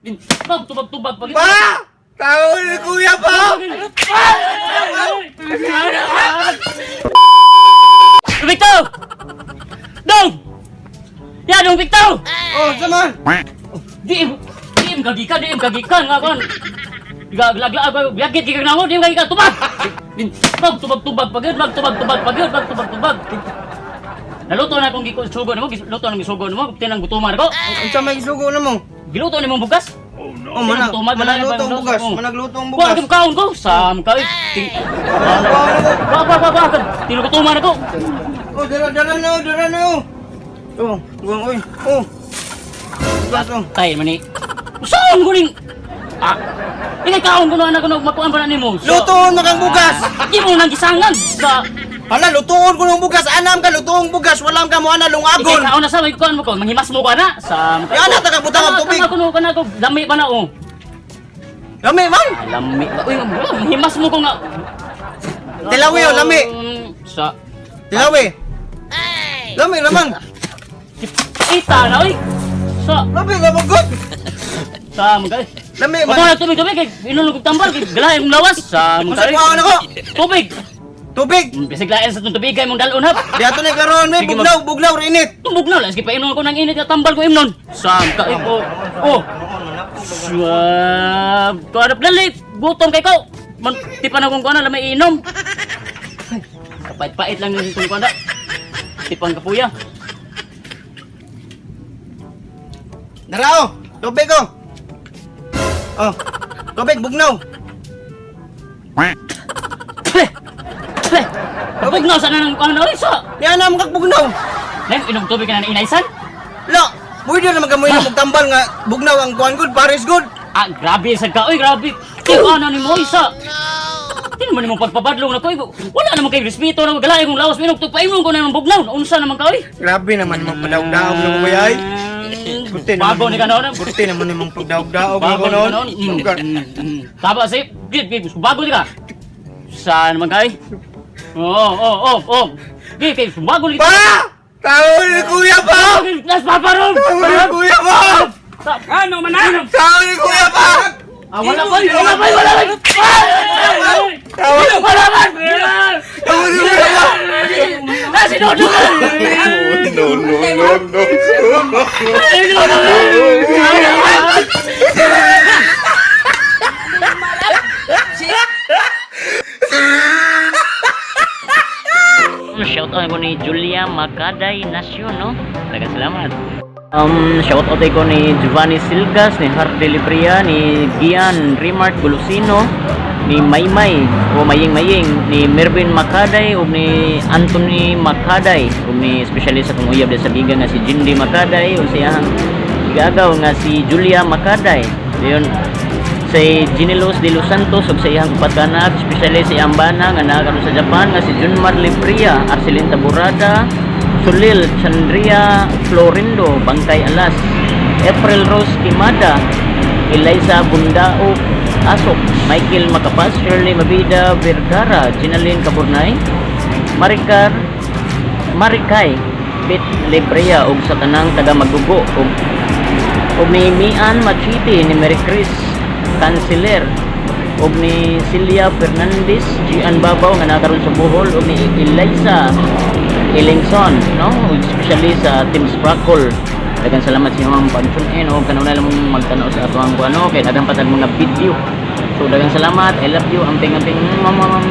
Tubag, tubag, tubag. Pag Pa! Tao ni kuya pa! Victor! Dong! Ya, dong Victor! Oh, sama! Di di kagikan, di kagikan nga kon. Gaglag biyagit kay namo, di kagikan tubag. Tubag, tubag, tubag, pagod, tubag, tubag, tubag, pagod, tubag, tubag, tubag. Naluto na akong gisugo nimo, giluto na gisugo nimo, tinang gutuman ko. Unsa may gisugo na mo? Giluto nimo bugas. Oh, manag, Tumag, managluto ang bugas, Oh. managluto ang Wa bugas. kay kaon ko, sam kay. Wa wa wa wa, tinugutuman ako. Oh, dara dara na, dara na. Oh, guwang oy. Oh. Bugas oh. Tay man ni. Saan ko ning Ah. Ikay kaon ko na anak ko na makuan pa na nimo. Lutoon na kang bugas. Di mo nang gisangan sa Hala, lutoon ko ng bugas. Anam ka lutoong bugas, walang ka mo ana Ikay lungagon. kaon na sa may kuan mo ko, manghimas mo ko ana sa Yan na, tagabutang ang tubig. Kana kuno kana ko lami pa na oh. Lami man. Lami ba? Uy, manghimas mo ko nga. Tilawi, oh, lami. Sa Tilawi. Lami naman. Ita na oy. Sa Lami naman good. sa mga Lami Ako man. na tubig tubig kay inom og tambal kay galahi akong lawas sa Unsa mga kuhaon ako? Tubig. Tubig. Bisig lain sa itong tubig kay mong dalon hap. Di ato na karon may Sige, bugnaw, bugnaw rinit. Tumbog na lang, sige painom ko ng init at tambal ko imnon. Sam ka oh. Oh. Swab. Kuarap dali, gutom kay ko. Man ti pa na kung kuana lamay inom. Kapait-pait lang yung itong kuana. Tipang kapuya. Dara oh. Tubig oh. Oh. Tubig bugnaw. Pleh. Pleh. Bugnaw sa nang kuana oy sa. Di anam kag bugnaw. Nay, inom tubig ka na inaisan? La, pwede na magamoy na tambal nga bugnaw ang kuan good, pares good. Ah, grabe sa ka. Oy, grabe. Ti ana ni mo isa. Di naman nimo pagpabadlong na ko. Oy. Wala naman kay respeto na galay kong lawas minog tugpainom ko na ng bugnaw. Unsa naman ka oy? Grabe naman imong padaog-daog na mo ay. Buti naman. Bago ni ka noon. Buti naman imong pagdaog-daog na Bago ko ni ka noon. noon. Tama si. Gid, gid, bago ni ka. Saan naman kay? Oo, oo, oo, oo. Gid, kay bago ni Pa! Tao ni kuya pa! Las paparom. Tao ni kuya pa! Ano man na? Tao ni kuya pa! Ah, wala pa, wala pa, wala pa. Tao Wala pa. Tao ni kuya pa! Ah, si Dodo. No, no, no, no. Shout out ko ni Julia Makaday Nasyon, no? Daghang salamat. Shout out ko ni Giovanni Silgas, ni Hardy Libria, ni Gian Remark Gulusino, ni Maymay o Maying Maying, ni Mervin Makaday ug ni Anthony Makaday ug ni specialist sa akong uyab sa Biga nga si Jindy Makaday ug siyang igagaw nga si Julia Makaday. Yun, sa Ginelos de Los Santos ug sa iyang upat ka anak, especially sa iyang bana nga naa karon sa Japan nga si Junmar Libria, Arcelin Taburada, Sulil Chandria Florindo, Bangkay Alas, April Rose Kimada, Eliza Bundao Asok, Michael Macapas, Shirley Mabida Vergara, Ginaline Kaburnay, Maricar Marikay Pit Libria ug sa tanang taga Magugo ug ug ni Mian Machiti, ni Mary Chris Canceler ug ni Celia Fernandez, Gian Babaw nga nakaroon sa Bohol ug ni Eliza Elingson, no, ug especially sa Team Sprackle. Daghang salamat sa inyong pag-tune in ug kanunay lang mong magtanaw sa ato ang ano kay daghang patag mga video. So daghang salamat. I love you. Amping amping. Mwah, mwah, mwah.